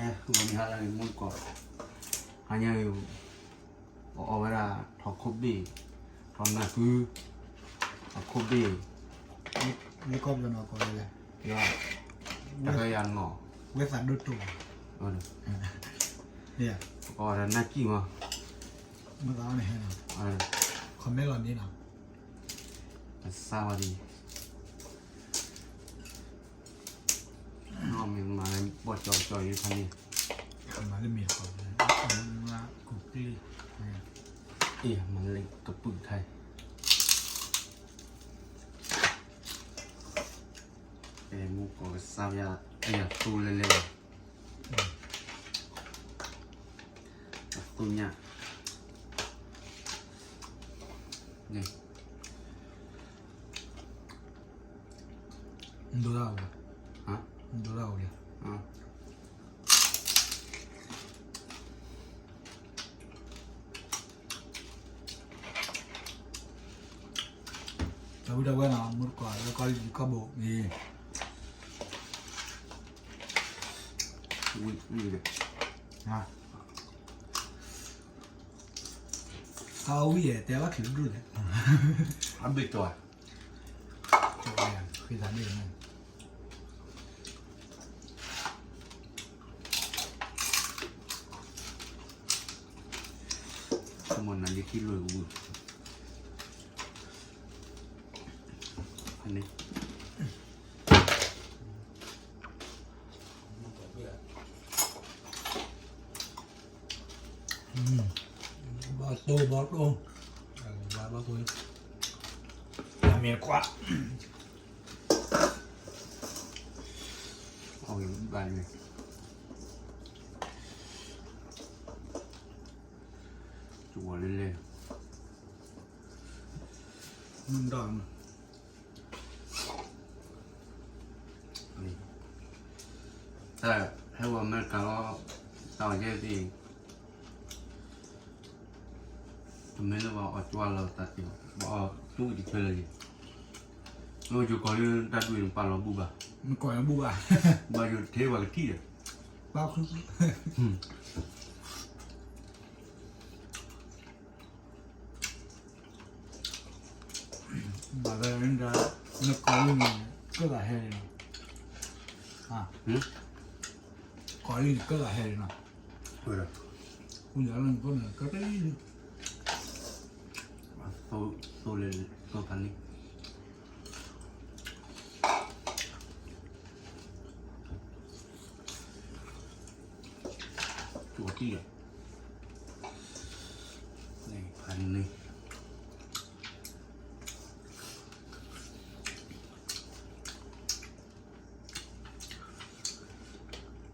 ဂီၤနံၤဟါလၢအဂ့ၤ မုၢ်ကီၢ်, ဟါညါအံၤ ပအီၣ်ဝဲဒၣ် ထီၣ်ခိၣ်ဘ့ၣ်, ထီၣ်နၢ်ကု, ထီၣ်ခိၣ်ဘ့ၣ်, မ့ၢ်ကီၢ်ပယီၤနီၢ်ကီၢ်လဲၣ်, တၢ်ကယၤနီၢ်, ဝဲသးဒိၣ်တိၢ်, ပအီၣ်ဝဲဒၣ်နၢ်ကံၢ်မး, မ့ၢ်သးအီၣ်န့ၣ်ဟဲနီၤ, ခီမဲလီၤန့ၣ်နီၤ, ကစၢ်ဝဲဒၣ် နီၢ်မ့ၢ်မၤ ဘီၣ်ကၠီကၠီအံၤဖးန့ၣ်, မၤလၢမ့ၢ်ဃီ, ကူၣ်ကျ့, အ့ၣ် မၤလၢကပုာ်ခါအံၤ, မုၢ်ကီၢ်ကစၢ်ယွၤ, အယၤသိလဲၤလဲၤလီၤ, အသိညၣ်, န့ၣ် ဒိၣ်ဒၣ်အိၣ်လံ, ဒိၣ်ဒၣ်အိၣ်လံ, တၢ်ဝံတၢ်ဝဲနီၤ မုၢ်တကီၢ်လၢကီၢ်လံၤကီၢ်ဘိအံၤ, ဝံၤ, တၢ်ဝံယဲၢ် တဲဘၣ်ချံးဒိၣ်လဲၣ်, အဘ့ၣ်ကၠီၤဧါ, ဃ့သးဘ့ၣ်န့ၣ် မ့ၢ်နၤလၢခံလွဲၢ်ကဝံၤ, န့ၣ် ဘီတိၢ်ဘီတိၢ်, ဘီတိၢ်, တၢ်မ့ၢ်တခွါ, အီၣ်ဂ့ၤဘၣ်န့ၣ်, ကဝီၤလဲၤလဲၤ, မုၢ်ဒီး တၢ်ဟဲဝဲအမဲရကၤလီၤ, တၢ်အီၣ်ယဲၢ်သ့ၣ်, တမ့ၢ်လၢပှၤအီၣ်ကွၢ်လီၤတၢ်သ့ၣ်, ပှၤအီၣ်တူၢ်တဖျၢၣ်လၢၤ, လၢယိၤကီၢ်လၢတၢ်ဒုးန့ၣ် ပာ်လီၤဘူၣ်ဘၣ်, မ့ၢ်ကီၢ်လၢဘူၣ်ဘၣ်, ဘၣ်ယိၤထဲပှၤကထံၣ်ဒီး, ဘၣ်ခု ဘၣ်ဖဲန့ၣ်ဒီး နကီၢ်လံၢ်န့ၣ် ကၢၣ်သးဟဲလံနီၤ, ကီၢ်လံၢ်န့ၣ် ကၢၣ်သးဟဲလံနီၤ, ဃုညါလၢနကီၢ်န့ၣ် ကၢၣ်တလံ, သိလဲၤသိသးန့ၣ် ကၠီၤတံၢ်လီၤ, န့ၣ်ဖးန့ၣ်,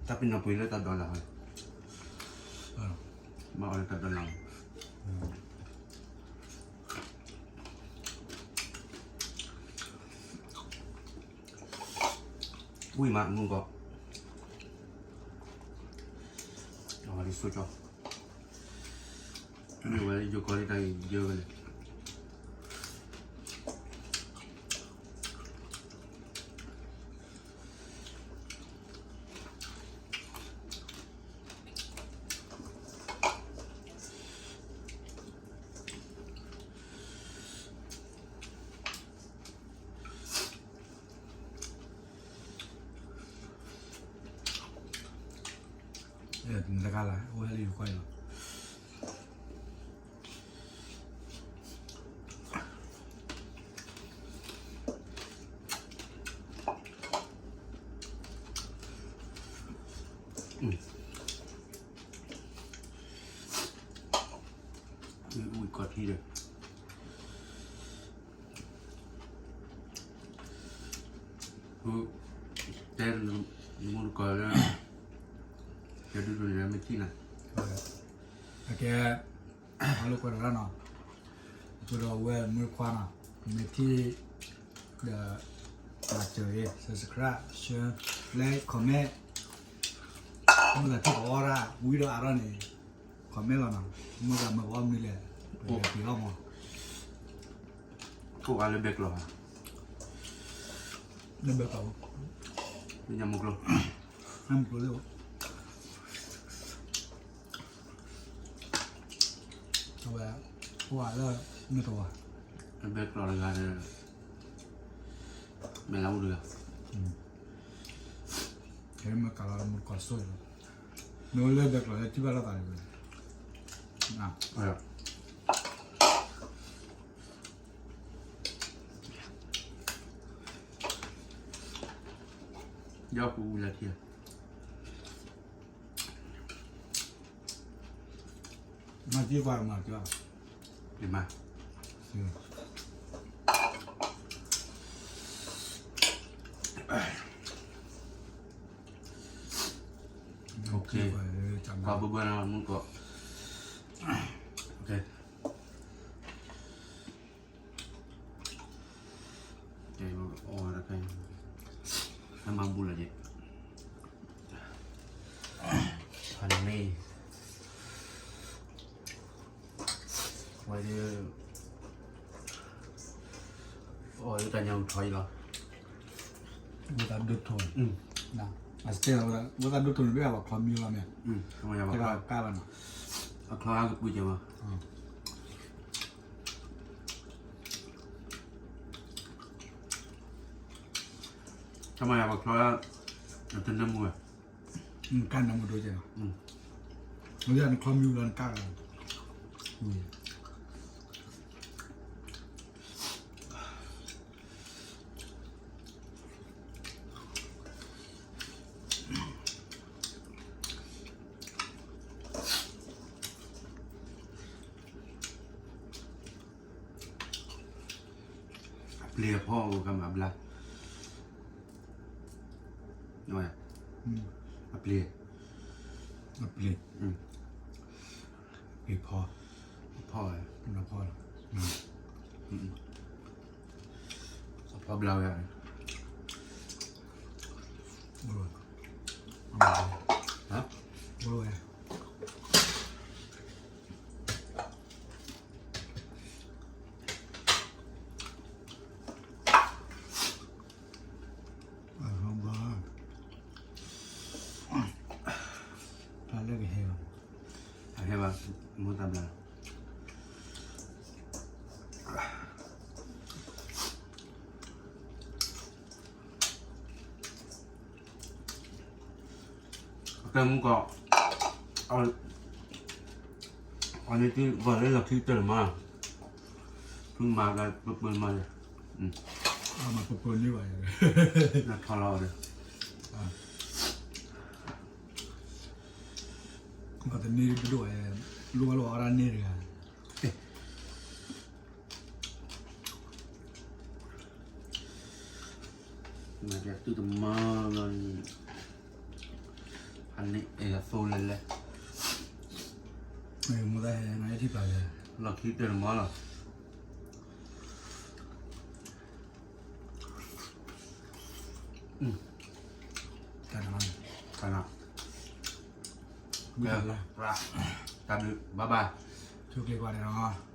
တၢ်ပ့ၤနီၣ်ပှ့ၤလၢတၢ်ဒိးလၢ်, ဘၣ်အီၣ်လၢတၢ်ဒိးလၢ်, ဝံၤမးမုၢ်ကီၢ်, အဝဲဒ်ဆိကၠီ, မ့ၢ်ဝဲယိၤကီၢ်လံတၢ်အံၤယဲၢ်ဝဲလဲၣ်. တဂၤလၢ အိၣ်ဟဲလၢယိၤကီၢ်အံၤလီၤ. ဝံၤကီၢ်ထံဒီး တဲနမူတကီၢ်လၢ ယဒုးဒိးန့ၣ်လၢမ့ၢ်ထံၣ်နၤ, အကဲ အလိာ်ကွဲးတရၣ်နီၤ, အဃိဒီးဝဲမုၢ်ခွါနီၤ, မ့ၢ်ထံၣ်ဒီး မၤစၢၤဂ့ၤ subscribe, share, like, comment, မ့ၢ်သးထံၣ်ပအီၣ်ဒၣ် ဝံၤဒီးအါထီၣ်န့ၣ် comment လီၤနီၤ, မ့ၢ်သးမၤပအီၣ်မနုၤလဲၣ် ပကပှ့ၤအီၣ်မး, ကိးဂၤလၢဘဲကျိၤဧါ, လၢဘဲကျိၤ, ညၣ်မုၢ်ကျိၤ, ညၣ်မုၢ်ကျိၤလၢ အဝဲ အိၣ်ဝဲလၢ မ့ၢ်တဝါ အဘဲကျီးတဂၤဒီး မဲာ်လၢအူတဂၤ ဟဲမ့ၢ်ကလီၤမူတကိးစိလီၤ, မ့ၢ်အိၣ်လၢဘဲကျီးလၢထံၣ်ဘၣ်လိာ်သးန့ၣ်ဝဲ, ယီၢ်ပူၤဝံၤလၢထံၣ် မၤသံကွၢ်မၤကၠီ, ယမၤ, ကွၢ်ဘၢဘၢနီၤ မုၢ်ကီး, တဲအီၤတခါ, ဟဲမၤဘူၣ်လီၤက့ၤ, ဖးန့ၣ်, ဝဲဒၣ်, အီၣ်လၢတၢ်ညၣ်အူထီအံၤလီၤ, ဝဲသးဒိၣ်ထီ, အစဲလီၤ, ဝဲသးဒိၣ်ထီန့ၣ် ဘၣ်ယၤဘၣ်ချီမံလီၤမ့ၢ်, ကဘၣ်ကၢ်ဘၣ်နီၤ, အချီအကပူၤကဲမး တမၤယၤပှၤချီ, တနၢမူဝဲ, ကၢ်နၢမူဒိၣ်ကဲနီၤ, မ့ၢ်နချီမံဝံၤလီၤနကၢ်လီၤ, အပျ့ၤအဖီအိၣ်ကမၤဘျါ, အပျ့ၤ, အပျ့ၤ, အပျ့ၤဖီ, အဖီဝဲ, အဖီလီၤ, အဖီဘျါဝဲ, ဝဲ တၢ်လၢကဟဲဘၣ်, အဟဲဘၣ်, မိၢ်တၢ်ဘျါ, အကဲမုၢ်ကီး, အန့ၣ်တဂီၤလၢလီၢ်ခံတၢၢ်မး, ဖုမၤကပၢပၢမး, မၤပၢပၢန့ၢ်ဘၣ်, နထီလီၤဒီး, ဘၣ်တန့ၢ်တဒိၣ်, လိၣ်ဘၣ်လိၣ်အီၣ်ဒၣ်န့ၢ်တဂၤ မၤတၢ်သုတမၤလီၤ, အန့ၣ်အဲၣ်အသိလဲၣ်လဲၣ်, မိၢ်သးဟဲနထံၣ်ပာ်လဲၣ်, လီၢ်ခံတၢၢ်တမၤလီၤ, တၢ်န, တၢ်န, တၢ်ဘျုး, bye bye, ဆူၣ်ချ့ကွၢ်န့ၣ်လီၤ.